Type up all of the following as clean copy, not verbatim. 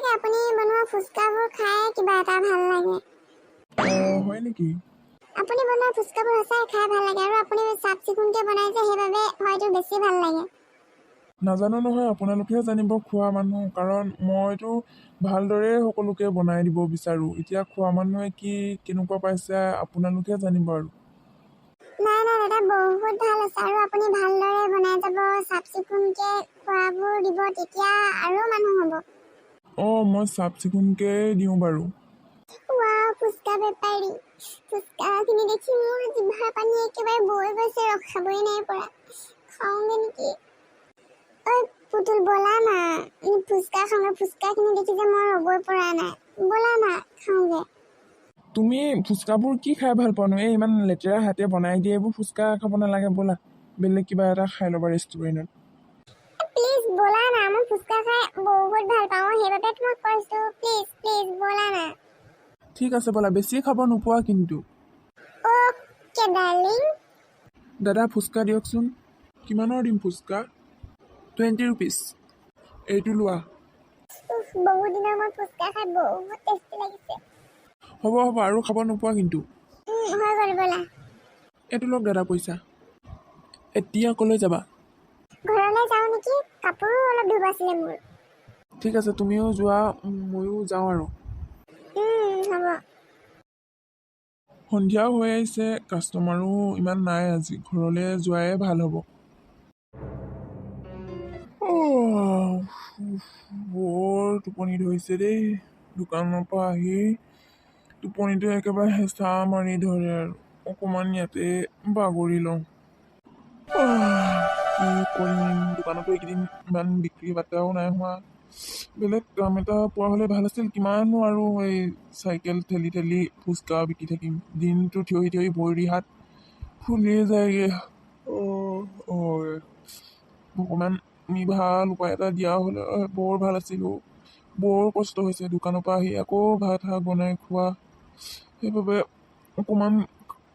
সঁচাকৈ আপুনি বনোৱা ফুচকাবোৰ খাই কিবা এটা ভাল লাগে। অঁ, হয় নেকি? আপুনি বনোৱা ফুচকাবোৰ সঁচাই খাই ভাল লাগে আৰু আপুনি চাফ চিকুণকৈ বনাই যে, সেইবাবে হয়তো বেছি ভাল লাগে। নাজানো নহয়, আপোনালোকেহে জানিব খোৱা মানুহ। কাৰণ মইতো ভালদৰে সকলোকে বনাই দিব বিচাৰোঁ। এতিয়া খোৱা মানুহে কি কেনেকুৱা পাইছে, আপোনালোকেহে জানিব আৰু। নাই নাই দাদা, বহুত ভাল হৈছে। আৰু আপুনি ভালদৰে বনাই যাব, চাফ চিকুণকৈ খোৱাবোৰ দিব, তেতিয়া আৰু মানুহ হ'ব। অঁ, মই চাফ চিকুণকৈ দিওঁ বাৰু। ৱাও, ফুচকা বেপাৰী! ফুচকাখিনি দেখি মোৰ জিভাৰ পানী একেবাৰে বৈ গৈছে, ৰখাবই নাই পৰা। খাওঁগে নেকি? ঐ পুতুল, ব'লা না, ফুচকা খাওঁগে। ফুচকাখিনি দেখি যে মই ৰ'বই পৰা নাই। ব'লা না, খাওঁগে। তুমি ফুচকাবোৰ কি খাই ভাল পোৱানো? এই ইমান লেতেৰা হাতে বনাই দিয়ে, এইবোৰ ফুচকা খাব নালাগে। ব'লা, বেলেগ কিবা এটা খাই ল'বা ৰেষ্টুৰেণ্টত। প্লিজ ব'লা না, মই ফুচকা খাই বহুত ভাল পাওঁ, সেইবাবে তোমাক কৈছোঁ। প্লিজ প্লিজ, ব'লা না। ঠিক আছে, ব'লা। বেছি খাব নোপোৱা কিন্তু। Okay darling. দাদা, ফুচকা দিয়কচোন। কিমানৰ দিম ফুচকা? 20 ৰুপিজ। এইটো লোৱা। উফ, বহুত দিনৰ মূৰত ফুচকা খাই বহুত টেষ্টি লাগিছে। হ'ব হ'ব, আৰু খাব নোপোৱা কিন্তু। হৈ গ'ল, ব'লা। এইটো লওক দাদা পইচা। এতিয়া ক'লৈ যাবা? ঘৰলৈ যাওঁ নেকি, কাপোৰো অলপ ধুব আছিলে মোৰ। ঠিক আছে, তুমিও যোৱা, ময়ো যাওঁ আৰু। হ'ব। সন্ধিয়াও হৈ আহিছে, কাষ্টমাৰো ইমান নাই আজি। ঘৰলৈ যোৱাই ভাল হ'ব। অ', উফ, বৰ টোপনি ধৰিছে দেই। দোকানৰ পৰা আহি টোপনিটো একেবাৰে হেঁচা মাৰি ধৰে আৰু। অকণমান ইয়াতে বাগৰি লওঁ। আহ, কি কৰিম, দোকানতো এইকেইদিন ইমান বিক্ৰী বাৰ্তাও নাই হোৱা। বেলেগ কাম এটা পোৱা হ'লে ভাল আছিল। কিমাননো আৰু এই চাইকেল ঠেলি ঠেলি ফুচকা বিকি থাকিম? দিনটো থিয়হি থিয়হি ভৰি হাত ফুলিয়ে যায়গৈ। অঁ, অকণমান তুমি ভাল উপায় এটা দিয়া হ'লে বৰ ভাল আছিল অ'। বৰ কষ্ট হৈছে, দোকানৰ পৰা আহি আকৌ ভাত শাক বনাই খোৱা। সেইবাবে অকণমান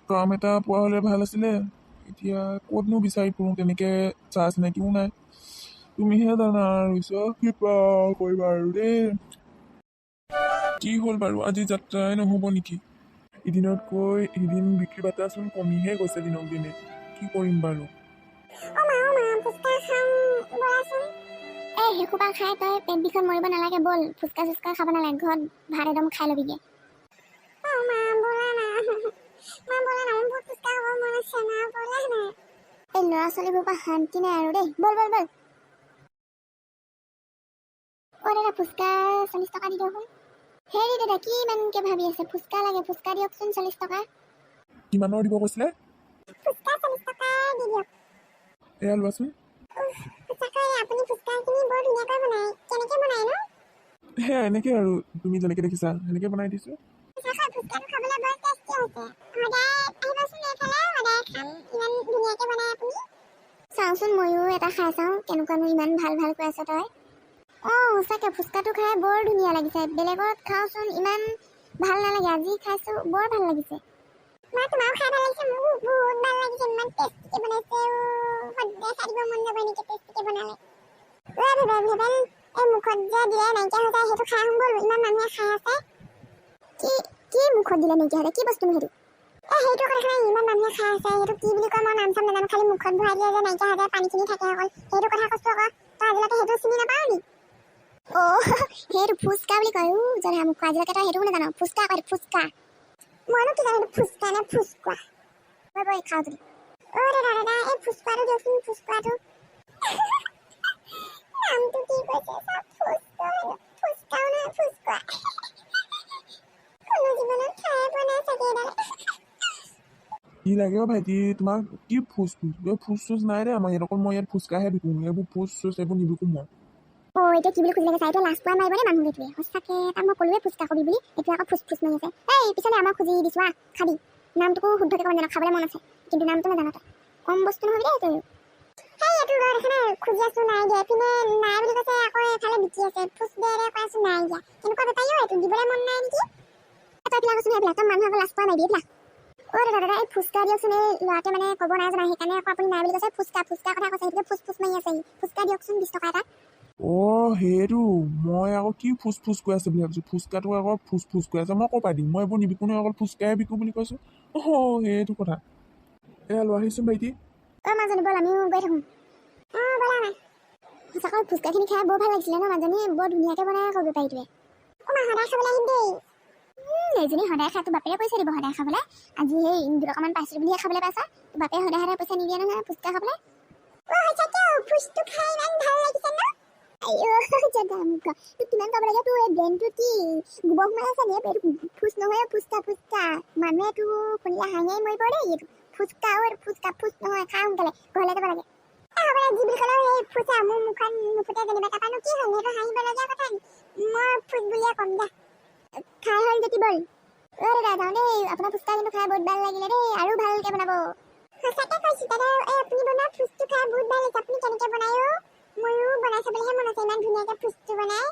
কাম এটা পোৱা হ'লে ভাল আছিলে। এতিয়া ক'তনো বিচাৰি ফুৰোঁ তেনেকৈ, চা চিনাকিও নাই। তুমিহে জানা আৰু, ঈশ্বৰ কৃপা কৰিবা আৰু দেই। কি হ'ল বাৰু, আজি যাত্ৰাই নহ'ব নেকি? এদিনতকৈ এদিন বিক্ৰী বাৰ্তাচোন কমিহে গৈছে দিনক দিনে। কি কৰিম বাৰু? অ মা, অ মা, ফুচকা খাম ব'লাচোন। এই সেইসোপা খাই তই পেট বিষত মৰিব নালাগে। ব'ল, ফুচকা চুচকা খাব নালাগে, ঘৰত ভাত একদম খাই ল'বিগে। অ মা, ব'লা না। মা, ব'লা না, মোৰ বহুত ফুচকা খাব মন আছে না, ব'লা না। এই ল'ৰা ছোৱালীবোৰৰ পৰা শান্তি নাই আৰু দেই। ব'ল ব'ল ব'ল। অ দাদা, ফুচকা 40 টকা দি দিয়কচোন। হেৰি দাদা, কি ইমানকে ভাবি আছে? ফুচকা লাগে, ফুচকা দিয়কচোন 40 টকা। কিমানৰ দিব কৈছিলে? ফুচকা 40 টকা দি দিয়ক। এয়া লোৱাচোন। সঁচাকৈ আপুনি ফুচকাখিনি বৰ ধুনীয়াকৈ বনায়। কেনেকৈ বনায় নো? সেয়া, এনেকৈ আৰু, তুমি যেনেকৈ দেখিছা সেনেকৈ বনাই দিছোঁ। সঁচাকৈ ফুচকাটো খাবলৈ বৰ টেষ্টি হৈছে। সদায় আহিবচোন এইফালে, সদায় খাম। ইমান ধুনীয়াকৈ বনায় আপুনি। চাওঁচোন, ময়ো এটা খাই চাওঁ, কেনেকুৱানো ইমান ভাল ভাল কৈ আছ তই। অঁ, সঁচাকৈ ফুচকাটো খাই বৰ ধুনীয়া লাগিছে। বেলেগত খাওঁচোন, ইমান ভাল নালাগে। আজি খাইছোঁ, বৰ ভাল লাগিছে। মা, তোমাৰো খাই ভাল লাগিছে, মোৰো বহুত ভাল লাগিছে। ইমান টেষ্টিকে বনাইছে। সদায় খাই দিব মন যাব এনেকে টেষ্টিকে বনালে। ঐ ভেবেল ভেবেল, এই মুখত যে দিলে নাইকিয়া হৈ যায়, সেইটো খাই আহোঁ ব'ল। ইমান মানুহে খাই আছে। কি কি মুখত দিলে নাইকিয়া হৈ যায়? কি বস্তুনো সেইটো? এই সেইটো কথা নাই, ইমান মানুহে খাই আছে, সেইটো কি বুলি কয় মই নাম চাম নাজানো। খালি মুখত ভৰাই দিলে যে নাইকিয়া হৈ যায়, পানীখিনি থাকে অকল, সেইটো কথা কৈছো আকৌ। তই আজিলৈকে সেইটো চিনি নাপাৱ নি? অ', সেইটো ফুচকা বুলি কয়। উ জধা মুখ, আজিলৈকে তই সেইটোও নাজান? ফুচকা কয়, ফুচকা। মইনো কি জানো সেইটো ফুচকা নে ফুচকুৱা। বৈ বৈ, খাওঁ যদি। অ' দাদা দাদা, এই ফুচকাটো দিয়কচোন, ফুচকাটো। নামটো কি কৈছে চব, ফুচকা, ফুচকাও নহয় ফুচকুৱা। কোনো জীৱনত খায়ে পোৱা নাই চাগে এডাল। কি লাগে অ' ভাইটি তোমাক? কি ফুচ ফুচ? এই ফুচ চুচ নাই দেই আমাৰ ইয়াত। অকল মই ইয়াত ফুচকাহে বিকো। এইবোৰ ফুচ চুচ এইবোৰ নিবিকো মই। অ', এতিয়া কি বুলি খুজিলে? চাই, এতিয়া লাজ পোৱাই মাৰিব দেই মানুহটোৱে। সঁচাকে, তাক মই ক'লোৱে ফুচকা কবি বুলি, এতিয়া আকৌ ফুচ ফুচ মাৰি আছে। এই পিছলে আমাক খুজি দিছো, আহ খাবি। নামটোকো শুদ্ধকে ক'ব নাজানো। খাবলৈ মন আছে কিন্তু নামটো নাজানো তই। কম বস্তু নহবি দেই তই। সেই এইটো ৰ, দেখা নাই, খুজি আছো নাই দিয়া। এইপিনে নাই বুলি কৈছে, আকৌ এইফালে বিকি আছে। ফুচ দে দে কৈ আছো, নাই দিয়া। কেনেকুৱা বেপাৰী অ' এইটো? দিবলৈ মন নাই নেকি? তই এইবিলাক আছোন, সেইবিলাক তই মানুহ আকৌ লাজ পোৱা মাৰিবি এইবিলাক। অ' দাদা দাদা, এই ফুচকা দিয়কচোন। এই ল'ৰাটোৱে মানে ক'ব নাই জনা, সেইকাৰণে আকৌ আপুনি নাই বুলি কৈছে। ফুচকা ফুচকা কথা কৈছে, সেইটোকে ফুচ ফুচ মাৰি আছে সি। ফুচকা দিয়কচোন 20 টকা এটা। অ' সেইটো মই আকৌ কি ফুচ ফুচ কৈ আছে বুলি ভাবিছোঁ। ফুচকাটো আকৌ ফুচ ফুচ কৈ আছে, মই ক'ৰ পৰা দিম? মই এইবোৰ নিবিকো নহয়, অকল ফুচকাহে বিকো বুলি কৈছোঁ। অ' সেইটো কথা। এয়া লৈ আহিছোন ভাইটি। অ' মাজনী, ব'ল, আমিও গৈ থাকোঁ। অঁ, ব'লা মা। সঁচাকৈ ফুচকাখিনি খাই বৰ ভাল লাগিছিলে ন মাজনী? বৰ ধুনীয়াকৈ বনাই আকৌ বেপাৰীটোৱে। অ' মা, সদায় খাবলৈ আহিম দেই। এইজনী সদায় খাই, তোৰ বাপেৰে পইচা দিব সদায় খাবলৈ। আজি সেই 2 টকামান পাইছিলোঁ বুলিহে খাবলৈ পাইছা। তোৰ বাপেৰে সদায় সদায় পইচা নিদিয়ে নহয় ফুচকা খাবলৈ। অ' সঁচাকে ফুচটো খাই ইমান ভাল লাগিছে ন? আইঅ জগা মূৰ্খ, তোক কিমান ক'ব লাগে? তোৰ এই ব্ৰেইনটো কি গোবৰ সোমাই আছে নি? এইটো ফুচ নহয়, ফুচকা, ফুচকা। মানুহে তোৰ শুনিলে হাঁহি হাঁহি মৰিব দেই। এইটো ফুচকা অ', এইটো ফুচকা, ফুচ নহয়। খা সোনকালে, ঘৰলৈ যাব লাগে। এ হ'ব দে, যি বুলি ক'লেও সেই ফুচা মোৰ মুখত নুফুটে যেনিবা, তাৰপানো কি হ'ল? সেইটো হাঁহিবলগীয়া কথা নি? মই ফুচ বুলিয়ে ক'ম দে। খাই হ'ল যদি ব'ল। অ' দাদা, যাওঁ দেই। আপোনাৰ ফুচকা কিন্তু খাই বহুত ভাল লাগিলে দেই, আৰু ভালকে বনাব। সঁচাকে কৈছোঁ দাদা, এই আপুনি বনোৱা ফুচটো খাই বহুত ভাল লাগিছে। আপুনি কেনেকে বনায় অ'? ময়ো বনাই চাবলৈহে মন আছে। ইমান ধুনীয়াকে ফুচটো বনাই,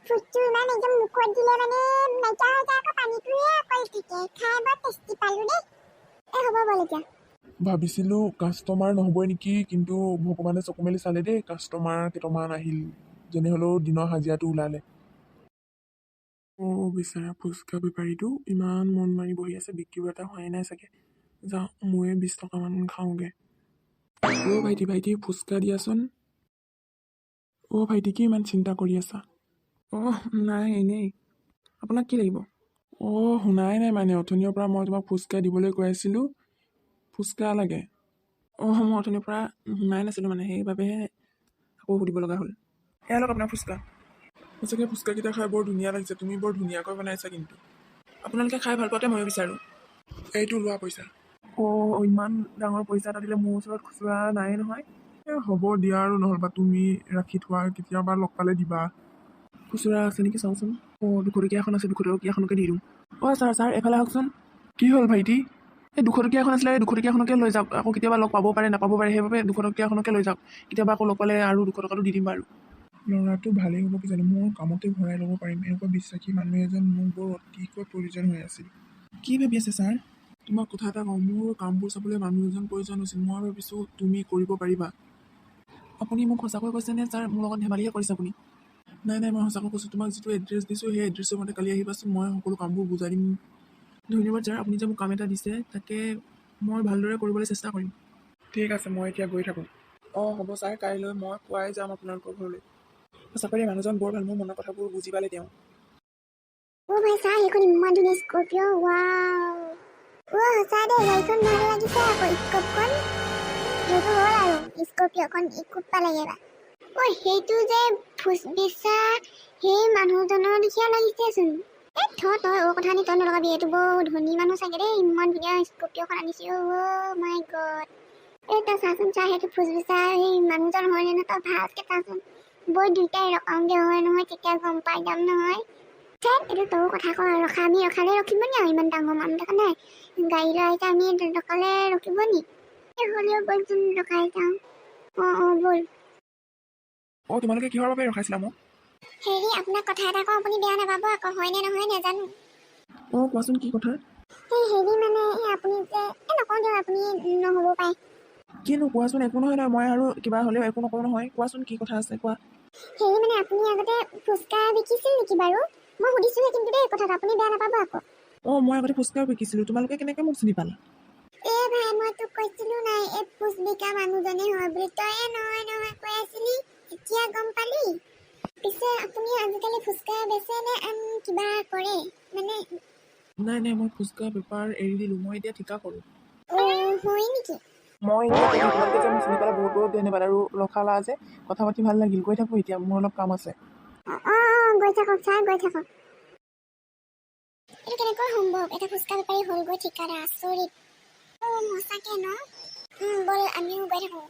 ফুচটো ইমান একদম মুখত দিলে মানে নাইকিয়া হৈ যায়, আকৌ পানীটোহে অকল থাকে। খাই বৰ টেষ্টি পালোঁ দেই। এই হ'ব, ব'ল এতিয়া। ভাবিছিলোঁ কাষ্টমাৰ নহ'বই নেকি, কিন্তু ভগৱানে চকু মেলি চালে দেই, কাষ্টমাৰ কেইটামান আহিল। যেনে হ'লেও দিনৰ হাজিৰাটো ওলালে। অ' বেচেৰা ফুচকা বেপাৰীটো ইমান মন মাৰি বহি আছে, বিক্ৰী বাৰ্তা হোৱাই নাই চাগে। যাওঁ, ময়ে 20 টকামান খাওঁগৈ। অ' ভাইটি, ভাইটি, ফুচকা দিয়াচোন। অ' ভাইটি, কি ইমান চিন্তা কৰি আছা? অ' নাই, এনেই। আপোনাক কি লাগিব? অ' শুনাই নাই মানে, অথনিৰ পৰা মই তোমাক ফুচকা দিবলৈ কৈ আছিলোঁ, ফুচকা লাগে। অ' মই অথনিৰ পৰা শুনাই নাছিলোঁ মানে, সেইবাবেহে আকৌ সুধিব লগা হ'ল। এয়া লওক আপোনাৰ ফুচকা। সঁচাকৈ ফুচকাকেইটা খাই বৰ ধুনীয়া লাগিছে। তুমি বৰ ধুনীয়াকৈ বনাইছা কিন্তু। আপোনালোকে খাই ভাল পোৱাতে ময়ো বিচাৰোঁ। এইটো লোৱা পইচা। অ' ইমান ডাঙৰ পইচা এটা দিলে, মোৰ ওচৰত খুচুৰা নাই নহয়। এ হ'ব দিয়া আৰু, নহ'লবা তুমি ৰাখি থোৱা, কেতিয়াবা লগ পালে দিবা। খুচুৰা আছে নেকি চাওঁচোন। অ' 200 টকীয়া এখন আছে, 200 টকীয়াখনকে দি দিওঁ। অ' ছাৰ, ছাৰ, এইফালে আহকচোন। কি হ'ল ভাইটি? এই 200 টকীয়া এখন আছিলে, এই 200 টকীয়াখনকে লৈ যাওক। আকৌ কেতিয়াবা লগ পাব পাৰে, নাপাব পাৰে, সেইবাবে 200 টকীয়াখনকে লৈ যাওক। কেতিয়াবা আকৌ লগ পালে আৰু 200 টকাটো দি দিম বাৰু। ল'ৰাটো ভালেই হ'ব কিজানি, মোৰ কামতে ভৰাই ল'ব পাৰিম। এনেকুৱা বিশ্বাসী মানুহ এজন মোক বৰ অতিকৈ প্ৰয়োজন হৈ আছিল। কি ভাবি আছে ছাৰ? তোমাক কথা এটা কওঁ, মোৰ কামবোৰ চাবলৈ মানুহ এজন প্ৰয়োজন হৈছিল। মই ভাবিছোঁ তুমি কৰিব পাৰিবা। আপুনি মোক সঁচাকৈ কৈছেনে ছাৰ? মোৰ লগত ধেমালিহে কৰিছে আপুনি? নাই নাই, মই সঁচাকৈ কৈছোঁ। তোমাক যিটো এড্ৰেছ দিছোঁ, সেই এড্ৰেছৰ মতে কালি আহিবাচোন, মই সকলো কামবোৰ বুজাই দিম। ধন্যবাদ ছাৰ, আপুনি যে মোক কাম এটা দিছে, তাকে মই ভালদৰে কৰিবলৈ চেষ্টা কৰিম। ঠিক আছে, মই এতিয়া গৈ থাকোঁ। অঁ হ'ব ছাৰ, কাইলৈ মই পুৱাই যাম আপোনালোকৰ ঘৰলৈ। সঁচাকৈ দেই, মানুহজন বৰ ভাল, মোৰ মনৰ কথাবোৰ বুজি পালে তেওঁ। অ' ভাই, চা, সেইখন ইমান ধুনীয়া স্কৰপিঅ', ৱাও। অ' সঁচা দেই, গাড়ীখন ভাল লাগিছে আকৌ, স্কৰপিঅ'খন। সেইটো হ'ল আৰু স্কৰপিঅ'খন ইকুপ পালেগে এইবাৰ। অ' সেইটো যে ফুচ বেচা সেই মানুহজনৰ লেখীয়া লাগিছেচোন। এই থ, তই অ' কথা আনি তই নলগাবি। এইটো বৰ ধনী মানুহ চাগে দেই, ইমান ধুনীয়া স্কৰপিঅ'খন আনিছে। অ' মাই গড। এই তই চাচোন চা, সেইটো ফুচ বেচা সেই মানুহজন হয়নে নহয়, তই ভালকে চাচোন। বৈ দুইটাই ৰখাওঁগে, হয় নহয় তেতিয়া গম পাই যাম নহয়। ধেৎ, এইটো তয়ো কথা ক। ৰখা, আমি ৰখালে ৰখিব নি আৰু? ইমান ডাঙৰ মানুহ দেখা নাই, গাড়ী লৈ আহিছে, আমি ৰখালে ৰখিব নি? এই হ'লেও ব'লচোন, ৰখাই যাওঁ। অঁ অঁ ব'ল। অঁ, তোমালোকে কিহৰ বাবে ৰখাইছিলা মোক? হেৰি, আপোনাক কথা এটা কওঁ, আপুনি বেয়া নাপাব আকৌ, হয়নে নহয় নাজানো। অঁ, কোৱাচোন, কি কথা? এই হেৰি মানে, এই আপুনি যে, এই নকওঁ দিয়ক, আপুনি নহ'ব পাৰে। কিনো কোৱাচোন, একো নহয় নহয়, মই আৰু কিবা হ'লেও একো নকওঁ নহয়। কোৱাচোন, কি কথা আছে কোৱা। হেৰি মানে, আপুনি আগতে ফুচকা বিকিছিল নেকি বাৰু? মই সুধিছোহে কিন্তু দেই কথাটো, আপুনি বেয়া নাপাব আকৌ। অঁ, মই আগতে ফুচকা বিকিছিলোঁ। তোমালোকে কেনেকৈ মোক চিনি পালা? এ ভাই, মই তোক কৈছিলো নাই, এই ফুচ বিকা মানুহজনে হয় বুলি, তয়ে নহয় নহয় কৈ আছিলি, এতিয়া গম পালি। পিছে আপুনি আজিকালি ফুচকা বেচে নে আন কিবা কৰে মানে? নাই নাই, মই ফুচকা বেপাৰ এৰি দিলোঁ, মই এতিয়া ঠিকা কৰোঁ। অ' হয় নেকি? মই এতিয়া তোমালোকে যে মোক চিনি পালা, বহুত বহুত ধন্যবাদ আৰু ৰখালা যে, কথা পাতি ভাল লাগিল। গৈ থাকোঁ এতিয়া, মোৰ অলপ কাম আছে। অঁ অঁ গৈ থাকক ছাৰ, গৈ থাকক। এইটো কেনেকৈ সম্ভৱ? এটা ফুচকা বেপাৰী হ'লগৈ ঠিকাদাৰ, আচৰিত। অ' সঁচাকে ন? ব'ল, আমিও গৈ থাকোঁ।